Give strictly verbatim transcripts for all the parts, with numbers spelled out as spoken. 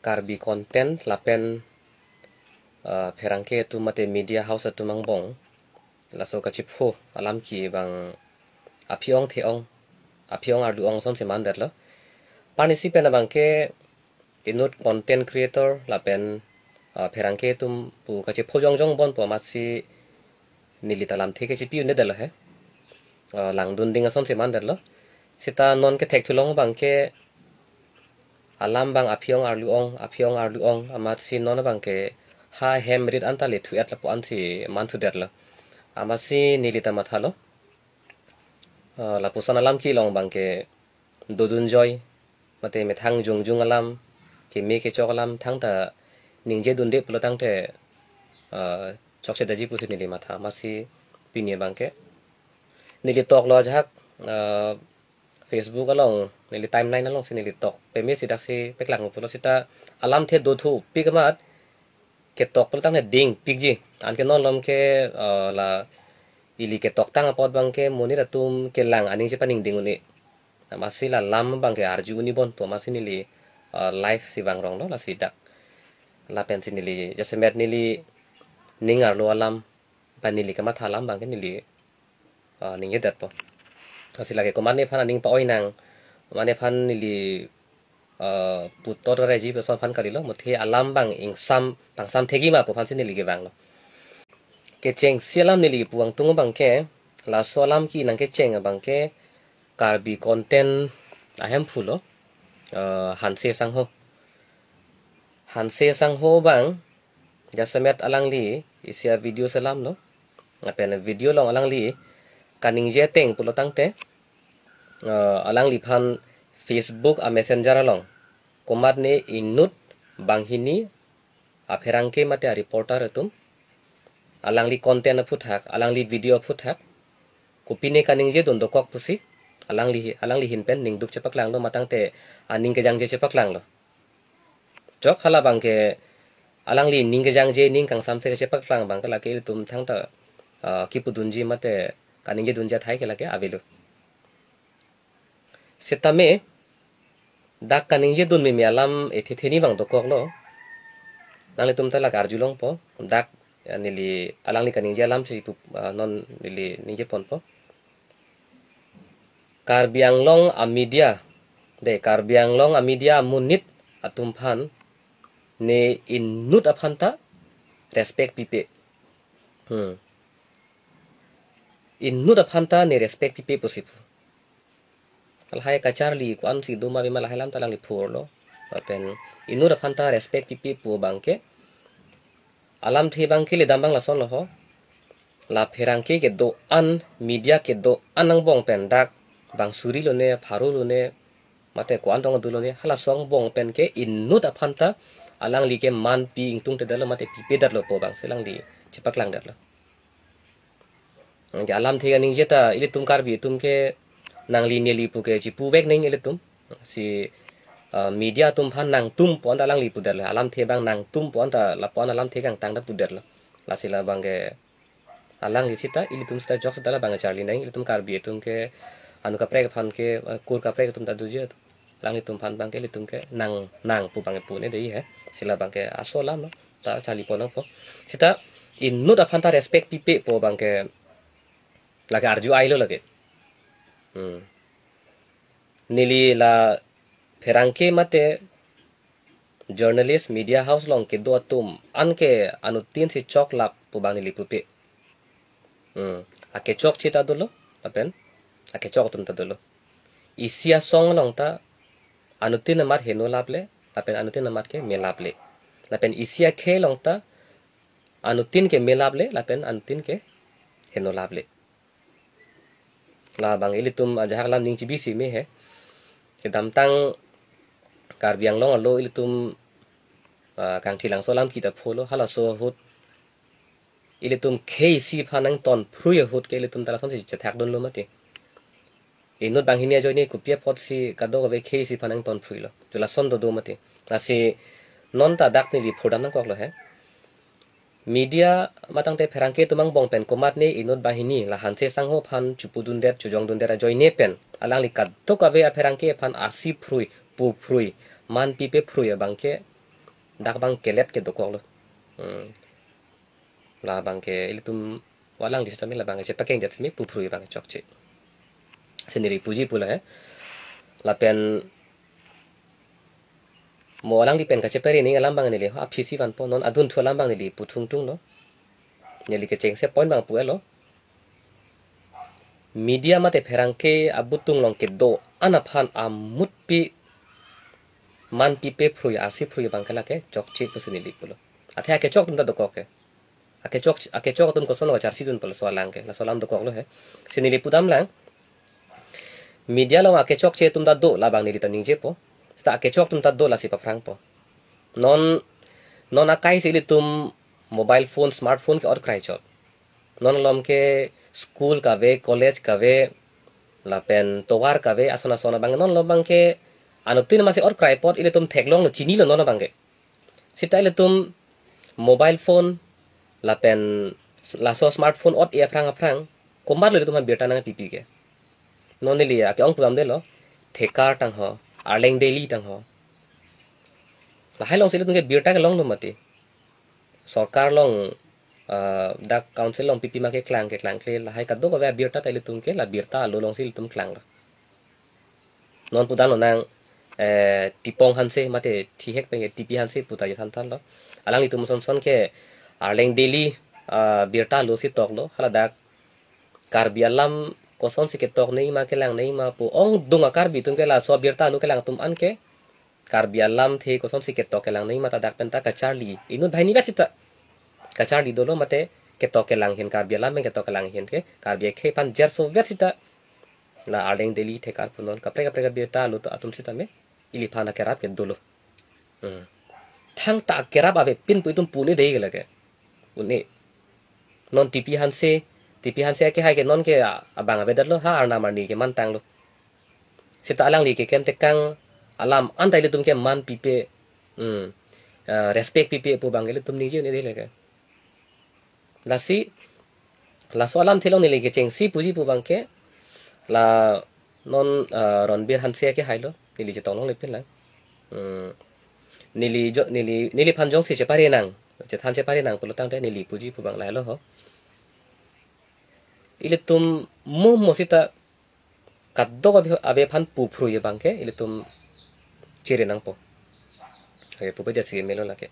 Karbi content lapen, ah, pherangke atum mate media house atum angbong laso kachipho alam ke bang aphi-ong the-ong, aphi-ong arlu-ong asonsi mandetlo. Panisi pen abangke inut content creator lapen, ah, pherangke atum pu kachipho jongjong bon pu amatsi neli ta lamthe kechipi un-edetlo he. Ah, langdun ding asonsi mandetlo. Seta non kethek thulong abangke alam bang aphi-ong arlu-ong, aphi-ong arlu-ong, amatsi non abangke ha hem rit anta le thu-et lapu ansi manthudetlo. Amatsi neli ta mathalo. Ah, lapuson alam kelong abangke dodun joi, mate methang jongjong alam, keme kechok alam, thangta ningje dunde pulo tangte, ah, chokchedaji pusi neli matha, amatsi pini abangke neli toklo ajahak, ah, Facebook along, neli timeline alongsi neli tok. Peme si daksi paklang pulo seta alamthe dothupik amat ketok pulo tangte dingpikji. Anke non malom ke, eh, la ili ketoktang apot abangke monit atum kelang aning chepaningding un-e. Amatsi la lam abangke arju un-e bon pu amatsi neli, eh, live si vangronglo lasi dak. Lapensi neli jasemet neli ning arlo alam, pen neli kamatha alam abangke neli, ah, ningjedetpo. Lasi lake komatne aphan aning pa-oi nang, komatne aphan neli, ah, putot reji person aphan kalilo, muthe alam bang ingsam, pangsam thekji ma pu aphansi neli kevanglo. Kechengsi alam neli pu angtung abangke, laso alam ke nangkecheng abangke, Karbi content ahemphu lo, eh, Hanse Sangho. Hanse Sangho bang, jasemet alangli isi a-video selamlo. Lapen video along alangli kaningje ateng pulo tangte, eh, alangliphan Facebook a-messenger along komatne inut banghini apherangke mate a-reporter atum, alangli content aphuthak, alangli video aphuthak, kopine kaningje dun dokok pusi, alangli, alangli ahin pen ningduk chepaklanglo, matangte aning kejangje chepaklanglo. Chok hala abangke, alangli ning kejangje, ning kangsam the chepaklang abangke lake ilitum thangta, ah, kipudunji mate kaningje dunji athai ke lake avelo. Setame, dak kaningje dun meme alam ethe theni bang dokoklo. Nanglitum ta lake arjulongpo. Dak, ya, neli alangli kaningje alamsi pu, ah, non neli ningjeponpo. Karbi Anglong a-media, de Karbi Anglong a-media amonit atum aphan ne inut aphanta respect pipe. Hmm. Inut aphanta ne respect pipe pusi pu. Lahai kacharli ko-ansi doma bima lahai alam ta alangli phurlo. Lapen inut aphanta respect pipe pu abangke, alamthe abangke ledam bang lasonlo ho. La pherangke kedo-an, media kedo-an angbong pen dak bang suri lone, pharo lone, mate ko-an tong adu lone, halaso angbong pen ke inut aphanta alangli ke manpi ingtungtedetlo mate pipedetlo pu abangsi alangli chepaklangdetlo. Anke alamthe kaningje ta ilitum Karbi atum ke nangli neli pu ke chipuvek nang ilitum. Si, ah, media atum aphan nangtum pu anta alangli pudetlo. Alamthe bang nangtum pu anta lapu-an alamthe kangtang ta pudetlo. Lasi labangke alangli sita, ilitum sita jok sita labangke charli nang, ilitum Karbi atum ke anu kaprek aphan ke, eh, kur kaprek atum ta doji. Alanglitum aphan abangke ilitum ke nang, nang pu abangke pu un-e dei he. Si labangke aso alamlo, ta charlipon nangpo. Sita inut aphanta respect pipe pu abangke lake arju ailo lake. Hmm. Neli la pherangke mate journalist media house along kedo atum anke anuttin si choklap pu abang neli pupe. Hmm. Akechokche ta dolo, lapen akechok atum ta dolo. Isi asong along ta anuttin amat heno laple, lapen anuttin amat ke me laple. Lapen isi akhei along ta anuttin ke me laple, lapen anuttin ke heno laple. Labang ilitum ajahak alam ning chibisi me he. Kedamtang Karbi Anglong alo ilitum, ah, Kangthilangso alam kita pholo, halaso ahut ilitum khei isi aphan nangtonphrui ahut ke ilitum ta lasonsi chethak dunlo mati. Inut banghini ajoine kopi apotsi kadokave khei isi aphan nangtonphruilo. Ju lason dodo mati. Lasi non ta dak neli phurdam nangkoklo he. Media matangte pherangke atum angbong pen komatne inut banghini la Hanse Sangho aphan chupudundet chujongdundet ajoine pen alangli kadokave apherangke aphan arsi phrui, pu phrui, manpi pe phrui abangke dak abang kelet ke dokoklo. Hmm. Labang ke ilitum alangli sitame labang ke chepakeng det sitame puphrui abang chokche. Si neli puji pulo he. Lapen mo alangli pen kachepere ning alam abang neli aphi si vanpo, non adunthu alam abang neli puthung tunglo. Neli kechengse point abang pu-etlo. Media mate pherangke abutung along kedo-an aphan amutpi manpi pe phrui, arsi phrui abang ke lake chokche pusi neli pulo. Athe akechok atum ta dokok ke. Akechok, akechok atum kosonlo kacharsi dun pulo laso alam ke. Laso alam dokoklo he. Si neli pudam lang. Media along akechokche atum ta do, labang neli ta ningjepo. Seta akechok atum ta do, lasi paphrangpo. Non, non akai si ilitum mobile phone, smartphone ke-ot krai chot. Non malom ke school kave, college kave, lapen tovar kave, ason ason abang, non malom abang ke anuttin amatsi ot krai apot ilitum theklonglo, chinilo non abang ke. Seta ilitum mobile phone lapen laso smartphone ot-e aphrang aphrang, komatlo ilitum aphan birta nangpipi ke. Non neli ake-ong pudam detlo, Thekar tangho, Arleng Daily tangho. Lahai alongsi ilitum ke birta kelonglo mati. Sorkar along, ah, dak council along pipi ma keklang, keklangkle, lahai kadokave abirta ta ilitum ke la birta alo alongsi ilitum klanglo. Non pudamlo nang, eh, Tipong Hanse mate thihek pen ke T P Hanse puta je than thanlo. Alanglitum son son ke Arleng Daily, ah, birta alosi toklo, haladak Karbi alam kosonsi ketok nangji ma kelang nangji ma pu ongdung a-Karbi atum ke laso abirta alo kelang atum an ke Karbi alamthe kosonsi ketok kelang nangji ma ta dak pen ta kacharli. Inut banghini vet seta kacharli dolo mate ketok kelang ahin, Karbi alam pen ketok kelang ahin ke Karbi akhei aphan jerso vet seta la Arleng Daily, Thekar punon, kaprek kaprek abirta alo atum sitame iliphan akerap ke dolo. Hmm. Thangta akerap avepin pu itum pu-un-e dei ke lake. Un-e. Non T P Hanse, T P Hanse akehai ke non ke a-, abang avedetlo, ha arnam arni ke mantanglo. Seta alangli keklem tekang alam anta ilitum ke manpipe, hmm, eh, respect pipe pu abang ke ilitum ningje un-e dei lake. Lasi, laso alamthe along neli kechengsi puji pu abang ke, la non, ah, Ronbir Hanse akehailo, neli chetong longle pin lang. Hmm. Neli jo, neli, neliphan jongsi chepare nang, chethan chepare nang pulo tangte neli puji pu abang lahelo ho. Ilitum mo mo seta kadokave, ave aphan puphrui abang ke ilitum chere nangpo. Ave pupe jasi melo lake.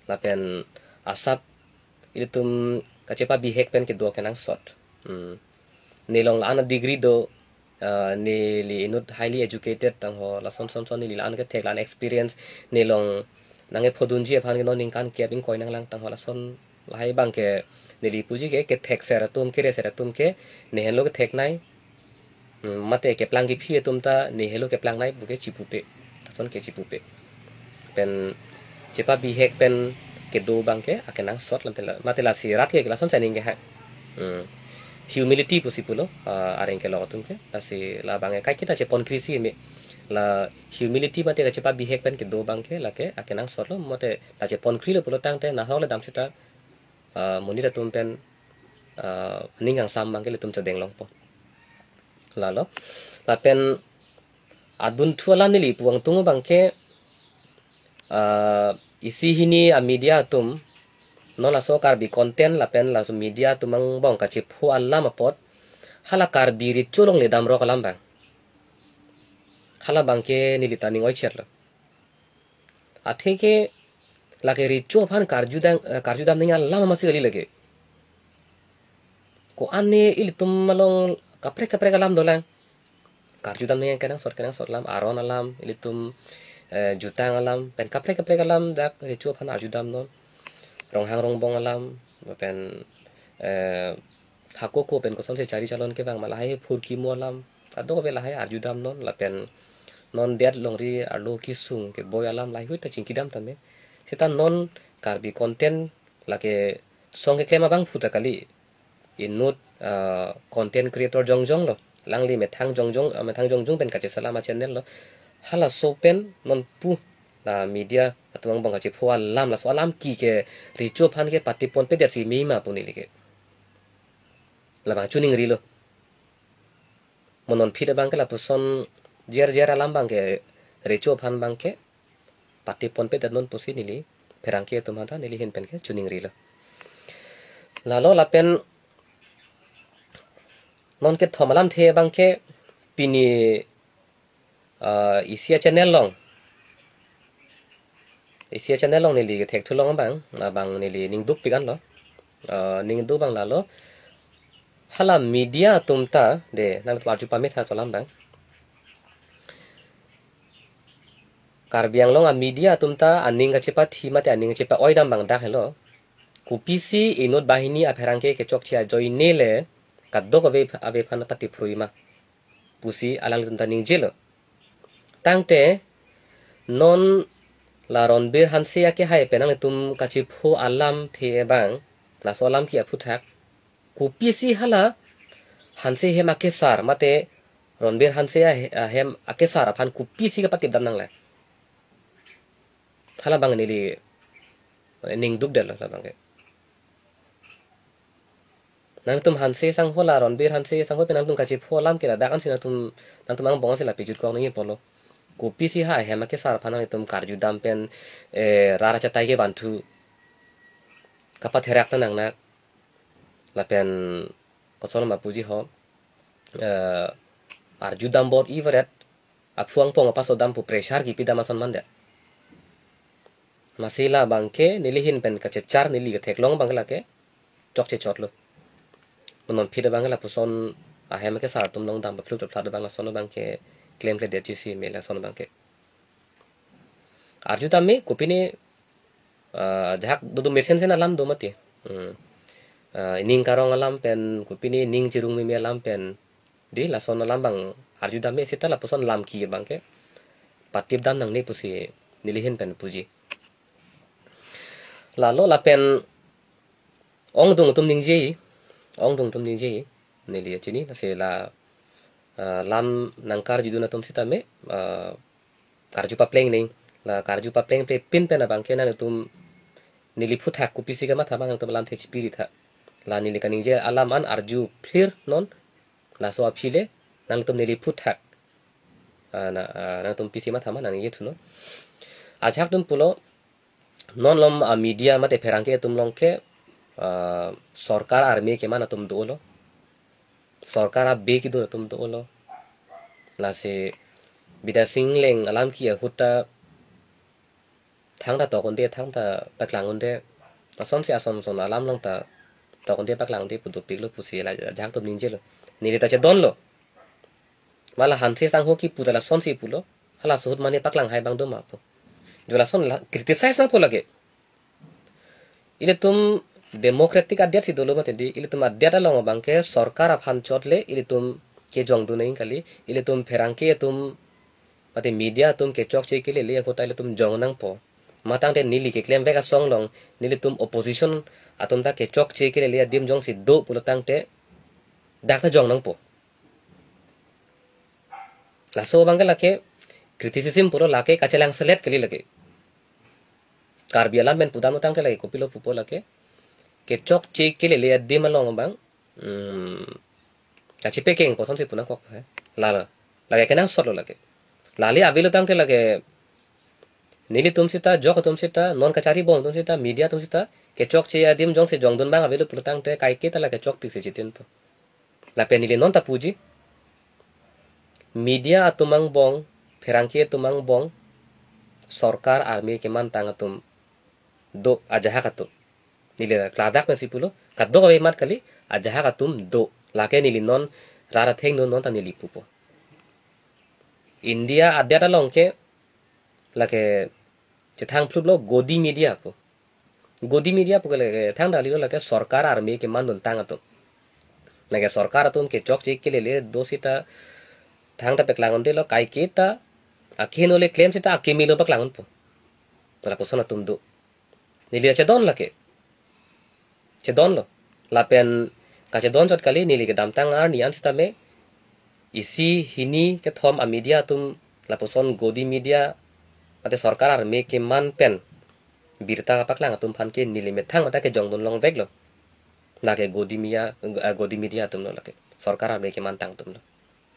Lapen asap ilitum kachepabihek pen kedo kenangsot. Hmm. Nelong la-an a-degree do, ah, neli inut highly educated tangho, lason son son neli la-an kethek, la-an experience, nelong nangkephodunji aphan ke non ningkan kep ingkoi nanglang tangho, lason lahai abang ke neli puji ke, kethekser atum, kereser atum ke nehenlo ketheknei. Hmm, mate keplang kephi atum ta nehenlo keplangnei pu ke chipupe. Lason ke chipupe. Pen chepabihek pen kedo abang ke akenangsot lam tela. Mate lasi rat ke lason sining ke ha. Hmm. Humility pusi pulo, ah, areng kelok atum ke. Lasi labang ke kaiketa cheponkri si me. La humility mate kachepabihek pen kedo abang ke lake akenangsotlo, mate la cheponkrilo pulo tangte nahok le dam seta, ah, monit atum pen, ah, ning kangsam abang ke ilitum chedeng longpo. Lalo, lapen adunthu alam neli pu-un tung abang ke, ah, isi hini a-media atum, non laso Karbi content lapen laso media atum angbong kachepho alam apot, hala Karbi recho along le damrok alam abang. Hala abang ke neli ta ning oichetlo. Athe ke lake recho aphan karjudam, eh, karjudam nangji alam amatsi kali lake. Ko-an ne ilitum along kaprek kaprek alam dolang. Karjudam nangji kenangsot kenangsot alam, aron alam, ilitum, eh, jutang alam, pen kaprek kaprek alam dak recho aphan arjudamnon. Ronghang rongbong alam, pen, eh, hako ko pen kosonsi chari chalon kevang ma lahai phurkimo alam, kadokave lahai arjudamnon, lapen non det longri arlo kesung keboi alam lahai hui ta chingkidam tame. Seta non Karbi content lake song keklem abangphu ta kali. Inut, ah, content creator jongjong lo. Alangli methang jongjong, ah, methang jongjong pen kacheselam a-channel lo. Halaso pen non pu la media atum angbong kachepho alam, laso alam ki ke recho aphan ke pateponpedet si mema pu neli ke. Labang chuning rilo. Mo non phit abang ke lapuson jer jer alam abang ke recho aphan abang ke pateponpedetnon pusi neli pherangke atum aphanta neli ahin pen ke chiningrilo. Lalo lapen non kethom alamthe abangke pini, ah, isi a-channel along, isi a-channel along neli kethekthu along abang, abang neli ningduk pikan lo. Ah, ningduk abang lalo, hala media atum ta, de, nangtum arju pame tha laso alam abang. Karbi Anglong a-media atum ta aning kachepathi mate aning kachepa-oi dam abang dak helo. Kopisi inut banghini apherangke kechokche ajoine le kadokave ave aphan patiphrui ma pusi alanglitum ta ningjelo. Tangte non la Ronbir Hanse akehai pen nangtum kachipho alamthe abang, laso alam ke aphuthak, kopisi hala Hanse ahem akesar mate Ronbir Hanse ahe-, ahem akesar aphan kopisi kapatip dam nangle? Hala abang neli ningduk detlo hala abangke. Nangtum Hanse sangho, la Ronbir Hanse sangho pen nangtum kachipho alam ke ladak ansi nangtum, nangtum angbong ansi la pejut kok nangji apotlo. Kopisi ha ahem akesar aphan nangtum karju dam pen, eh, rat achatai kevanthu kapatherak ta nangnak. Lapen koson ma puji ho, eh, arju dam bor-i varet, aphu angpong apaso dam pu pressure kipi dam ason mandet. Masi la abangke neli ahin pen kachechar neli ketheklong abangke lake chokche chotlo. Non phit abangke lapuson ahem akesar atum along dam paphlut paphlat abang lason abangke klemkledetji si me lason abangke. Arju tame kopine, ah, ajahak dodun mesensen alam do mati. Hmm. Ah, ining karong alam pen, kopine ining chirung meme alam pen, di lason alam abang arju tame seta lapuson lam ke abangke patip dam nangne pusi neli ahin pen puji. Lalo lapen ongdung atum ningje, ongdung atum ningje, neli chini, lasi la, ah, lam nangkarjudun atum sitame, ah, karju papleng neng, la karju papleng ple pin pen abangke nangtum neli phuthak kopisi kamatha abang nangtum alamthe chipiri tha. La neli kaningje alam an arju phlir non, laso aphi le nangtum neli phuthak, ah, na, ah, nangtum pisi matha ma nangji thuno. Ajahak dun pulo, non lom a-media mate pherangke atum along ke, ah, sorkar arme keman atum dolo. Sorkar abe kedo atum dolo. Lasi Bidya Sing Engleng alam ke ahut ta thangta tok un-e, thangta paklang un-e. Asonsi ason son alam along ta tok un-e paklang un-e pu dopiklo pusi la ajahak atum ningjelo. Neli ta chedonlo. Ma la Hanse sangho kipu ta lasonsi pulo. Halaso ahut mane paklang hai abang do ma pu. Jo lason la criticize nangpo lake. Ilitum democratic adet si dolo mati di, ilitum adet along abangke sorkar aphan chot le ilitum kejongdun nang kali, ilitum pherangke atum mate media atum kechokche kelele ahut ta ilitum jong nangpo. Ma tangte neli keklem vek asong along, nelitum opposition atum ta kechokche kelele adim jongsi do pulo tangte dak ta jong nangpo. Laso abangke lake criticism pulo, lake kachelang selet kali lake. Karbi alam pen pudam tangte lake kopilo pupo lake, kechokche kelele adim along abang, hmm, kachepekeng kosonsi pu nangkok he. Lalo, lake kenangsotlo lake. Lale avelo tangte lake nelitum sita, jok atum sita, non kachari bom atum sita, media atum sita, kechokche adim jongsi jongdun abang avelo pulo tangte kaike ta lake chokpiksi chitinpo. Lapen neli non ta puji, media atum angbong, pherangke atum angbong, sorkar arme kemantang atum do ajahak atum. Neli la kladak nangsi pulo, kadokave amat kali, ajahak atum do. Lake neli non rat athengno non ta neli pupo. India adet along ke lake chethang phlutlo Godi media pu. Godi media pu ke lake thangta kalilo, lake sorkar arme kemanduntang atum. Lake sorkar atum kechokche kelele do sita thangta paklang un-edetlo, kaike ta akeheno le klem sita akeme lo paklang unpo. Lapuson atum do. Neli chedon lake. Chedonlo. Lapen kachedon chot kali, neli kedamtang arni an sitame isi hini kethom a-media atum lapuson Godi media mate sorkar arme keman pen birta kapaklang atum aphan ke neli methang mate kejongdun longveklo. Lake Godi media, eh, Godi media atumlo lake. Sorkar arme kemantang atumlo.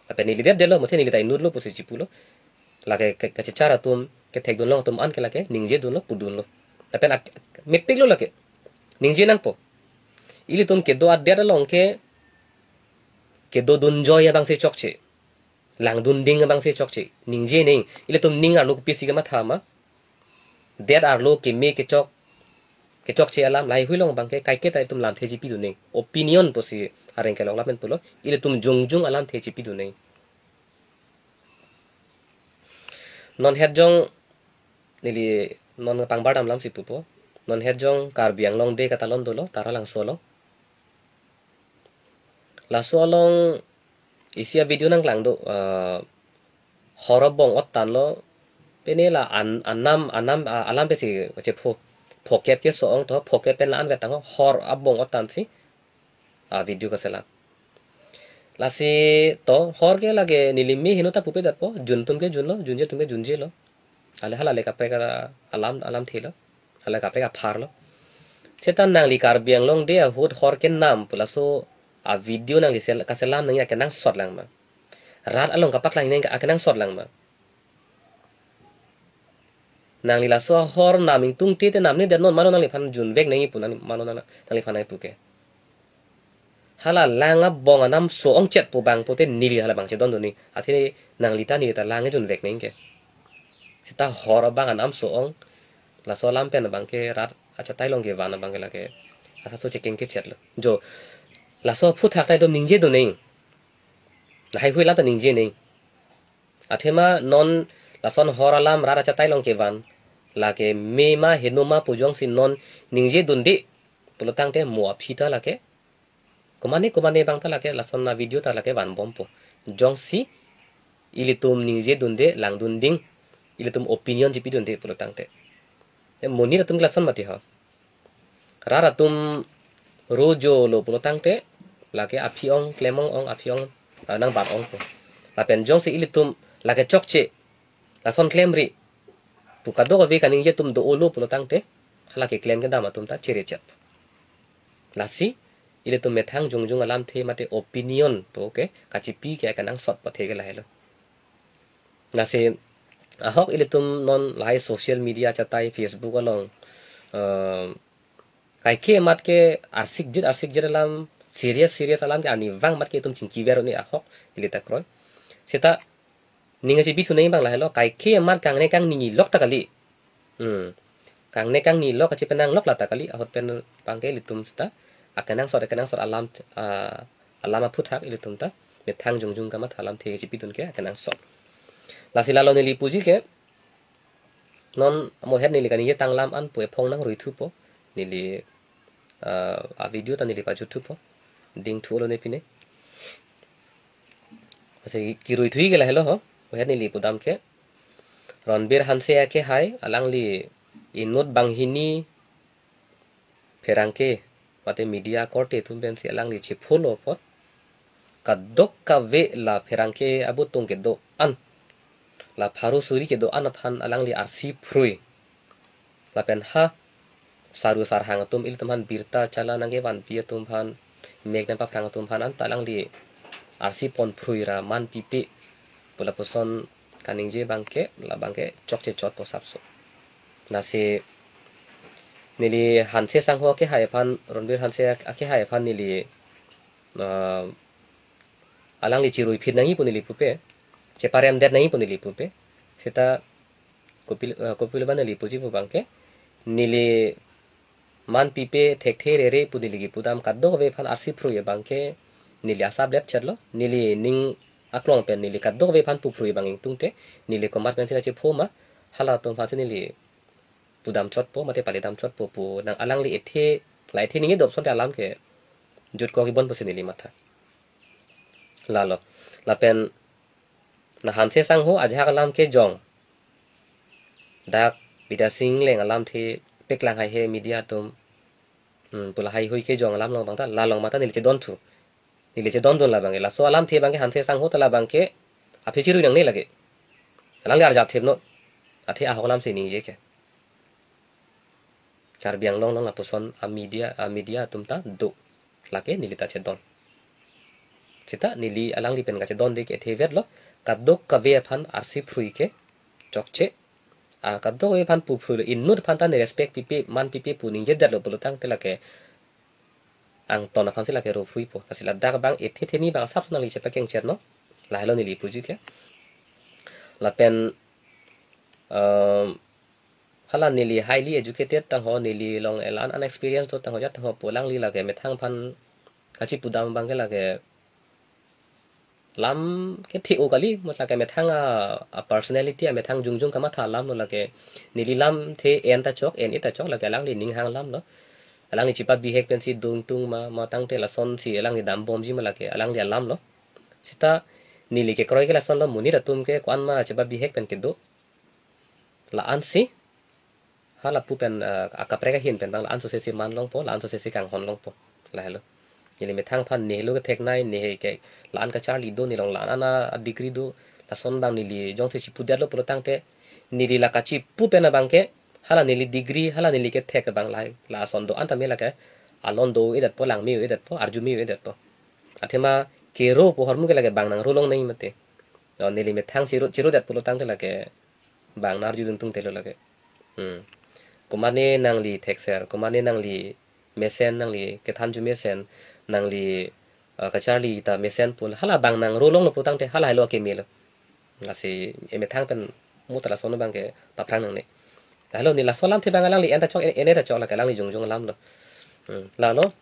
Lapen neli det detlo, muthe neli ta inutlo pusi chipulo. Lake ke-, kachechar atum, kethekdun long atum an ke lake ningjedunlo, pudunlo. Lapen ak-, mepik lo lake. Ningje nangpo. Ilitum kedo adet along ke, kedodun joi abang si chokche. Langdun ding abang si chokche. Ningje neng. Ilitum ning arlo kopisi kematha ma. Det arlo keme kechok, kechokche alam lahai hui along abang ke kaike ta itum lamthe chipidun neng. Opinion pusi areng kelong lapen pulo. Ilitum jongjong alamthe chipidun neng. Non het jong neli non pangbar dam lam si pupo. Non het jong Karbi Anglong Day katalon dolo, Taralangso along. Laso along isi a-video nangklang do, eh, hor abong ottan lo, pene la an, anam, anam, ah, alam pensi chepho, phokep keso-ong to, phokep pen la-an vet tang ho, hor abong ottan si, ah, video kaselam. Lasi to, hor ke lake neli me heno ta pupe datpo, jun atum ke junlo, junje atum ke junjelo. Ale halale kaprek a-, alam, alamthe lo. Hala kaprek aphar lo. Seta nangli Karbi Anglong Day ahut hor kenam pu laso a-video nangli sel-, kaselam nangji akenangsot lang ma. Rat along kapaklang nangji akenangsot lang ma. Nangli laso hor nam ingtungte te namne det non, mano nangliphan junvek nangji pu nang, mano nang, nangliphan nangpu ke. Hala lang abong anam so-ong chet pu abang pute neli hala abang chedondun neng. Athe nangli ta neli ta lang junvek neng ke. Seta hor abang anam so-ong. Laso alam pen abang ke rat achatai along kevan abang ke lake. Asa so chekeng kechet lo. Jo. Laso aphuthak ta itum ningjedun neng. Lahai hui alam ta ningje neng. Athema non lason hor alam rat achatai along kevan. Lake me ma heno ma pu jongsi non ningjedunde. Pulotangte mo aphi ta lake. Komane komane abang ta lake lason a-video ta lake vanbompo. Jongsi ilitum ningjedunde langdun ding, ilitum opinion chipidunde pulotangte. E, monit atum ke lason mati ho. Rat atum rojolo pulotangte lake aphi ong, klem ong ong, aphi ong, ah, nangbat ongpo. Lapen jongsi ilitum lake chokche, lason klemri pu kadokave kaningje atum do-olo pulotangte, hala keklem kedam atum ta chere chet. Lasi, ilitum methang jongjong alamthe mate opinion pu ke kachipi ke akenangsot pathe ke lahelo. Lasi, ahok ilitum non lahai social media achatai Facebook along, eh, kaike amat ke arsik jit arsik jit alam, serious serious alam ke arnivang amat ke itum chingki ver un-e ahok ili ta kroi. Seta ning achipi thu nangji abang lahelo, kaike amat kangne kangni lok ta kali. Hmm. Kangne kangni lok achipi nang lok la ta kali, ahut pen abang ke ilitum seta akenangsot, akenangsot alam, ah, alam aphuthak ilitum ta methang jongjong kamatha alamthe chipidun ke akenangsot. Lasi lalo neli puji ke, non mo het neli kaningje tanglam an pu ephong nangrui thupo. Neli, ah, a-video ta neli pajut thupo. Ding thulo ne pine. Ase kirui thuji ke lahelo ho. Mo het neli pudam ke. Ronbir Hanse akehai, alangli inut banghini pherangke, mate media korte atum pensi alangli chephulo apot. Kadokave la pherangke abutung kedo-an, la pharo suri kedo-an aphan alangli arsi phrui. Lapen ha saru sarhang atum ilitum aphan birta chala nangkevanpi atum aphan, mek nangpaphrang atum aphan anta alangli arsi pon phrui ra man pipe pu lapuson kaningje abang ke, la abang ke chokche chotpo sapso. Lasi neli Hanse Sangho akehai aphan, Ronbir Hanse ak-, akehai aphan neli, ah, alangli chirui phit nangji pu neli pupe, cheparem det nangji pu neli pupe. Seta kopilo, ah, kopilo abang neli puji pu abang ke, neli man pipe thekthe rere pu neli kipudam kadokave aphan arsi phrui abang ke neli asap lep chet lo, neli ning aklong pen neli kadokave aphan pu phrui abang ingtungte, neli komat pensi la chepho ma, halatum aphansi neli pudam chotpo, mate palidam chotpo pu nang alangli ethe, la ethe ningje dopson te alam ke jutkok ibon pusi neli matha. Lalo, lapen na Hanse Sangho ajahak alam kejong, dak Bidya Sing Engleng alamthe paklang haihe media atum, hmm, pu lahai hui kejong alam along abang ta, la along mate neli chedon thu. Neli chedondun la abang ke. Laso alamthe abang ke Hanse Sangho ta la abang ke aphi chirui nangne lake. Alangli arjap thepnon. Athe ahok alamsi ningje ke. Karbi Anglong along lapuson a-media, a-media atum ta do. Lake neli ta chedon. Seta neli alangli pen kachedonde ke ethe vetlo. Kadokave aphan arsi phrui ke chokche. Ah, kadokave aphan pu phulu, inut aphan ta ne respect pipe, man pipe pu ningjedetlo pulo tangte lake angton aphansi lake ro phuipo. Lasi ladak abang ethe theni abang asap nangli chepakengcher non. Lahelo neli puji ke. Lapen, um, hala neli highly educated tangho, neli along elan unexperienced do tangho, jat tangho pu alangli lake methang aphan kachipudam abang ke lake lam kethe-o kali, mo lake methang a, a personality amethang jongjong kamatha alamlo lake. Neli lamthe en ta chok, en-e ta chok, lake alangli ninghang alamlo. Alangli chepabihek pensi dungtung ma, ma tangte lasonsi alangli dambomji ma lake alangli alamlo. Seta neli kekroi ke lasonlo, monit atum ke ko-an ma chepabihek pen kedo. La-ansi hala pu pen, eh, akaprek ahin pen abang la-an sosesi man longpo, la-an sosesi kanghon longpo. Lahelo. Neli methang aphan nehelo kethek nei, nehe ke la-an kacharli do, nelong la-an ana degree do, lason abang neli jongsi chipudetlo pulo tangte, neli la kachipu pen abang ke, hala neli degree, hala neli kethek abang lahai, lason do-an tame lake alon do-edetpo, lang me-o-edetpo, arju me-o-edetpo. Athema kero pu ahormu ke lake bang nangro longnei mate. O, neli methang chiru, chirudet pulo tangte lake bang nang arjudun tungtelo lake. Hmm. Komane nangli thekser, komane nangli mesen, nangli kethanju mesen, nangli, eh, kacharli ta mesen pu hala bang nangro longlo pulo tangte hala helo akemelo. Lasi emethang pen mo ta lason abang ke paphrang nangne. Lahelo, neli laso lamthe abang alangli en ta chok, en, en-e ta chok lake alangli jongjong alamlo. Hmm. Lalo,